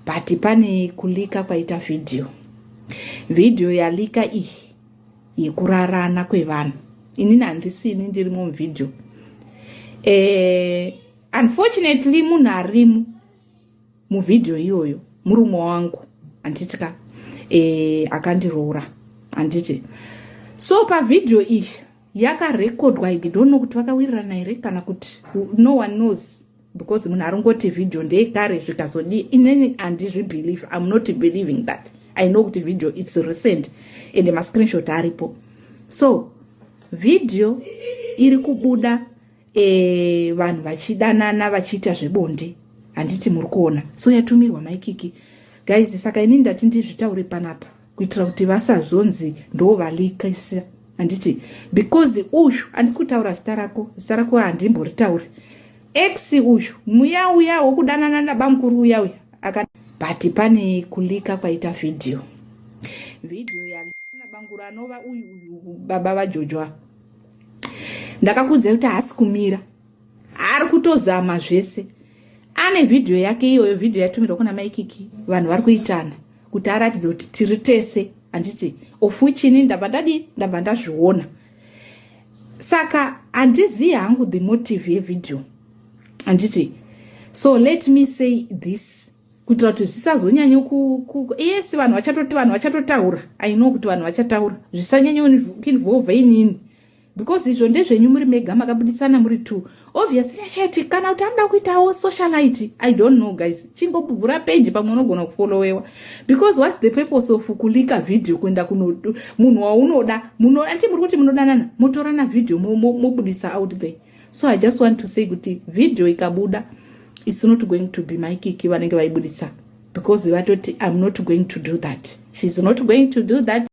But pane kuleaka kwaita vhidhiyo, vhidhiyo yaleaka iyi yekurarana kwevanhu. Inini handisini ndirimo muvhidhiyo. Unfortunately, munhu arimo muvhidhiyo iyoyo murume wangu, handiti ka? Akandiroora, handiti? So pavhidhiyo iyi yakarekodwa, I don't know kuti vakawirirana here kana kuti, no one knows, because munhu aringoti vhidhiyo ndeyekare, zvikazodii. Inini handizvibelieve. I'm not believing that. I know kuti vhidhiyo, it's recent and mascreenshot aripo. So vhidhiyo iri kubuda vanhu vachidanana, vachiita zvebonde, handiti muri kuona? So yatumirwa Maikiki, guys. Saka inini ndati ndizvitaure panapa kuitira kuti vasazonzi ndo valeakisa, handiti? Because uyu, handisi kutaura zita rako, zita rako handimboritauri, ex uyu muya uya wokudanana nabamukuru uya uya. But pane kuleaka kwaita vhidhiyo, vhidhiyo yanabanguru anova uyu uyu baba vaJojwa. Ndakakuudzai kuti haasi kumira, ari kutozama zvese. Ane vhidhiyo yake iyoyo, vhidhiyo yatumirwa kuna Maikiki, vanhu vari kuitana kuti aratidze kuti tiri tese, handiti? Of which ini ndabva ndadi ndabva ndazviona. Saka handizivi hangu the motive yevhidhiyo, handiti? So let me say this kuitira kuti zvisazonyanya. Yes, vanhu vachatoti, vanhu vachatotaura. I know kuti vanhu vachataura. Zvisanyanya kuinvolve inini because izvo ndezvenyu muri mega, makabudisana muri two. Obviously achaiti kana kuti anoda kuitawo socialite, I don't know, guys. Chingobvura page, pamwe unogona kufollowewa, because what's the purpose of kuleaka video kuenda kuno munhu waunoda? Andi muri kuti munodanana, motorana video, mobudisa out there. So I just want to say kuti video ikabuda, it's not going to be Maikiki vanenge vaibudisa, because vatoti, "I'm not going to do that." She's not going to do that.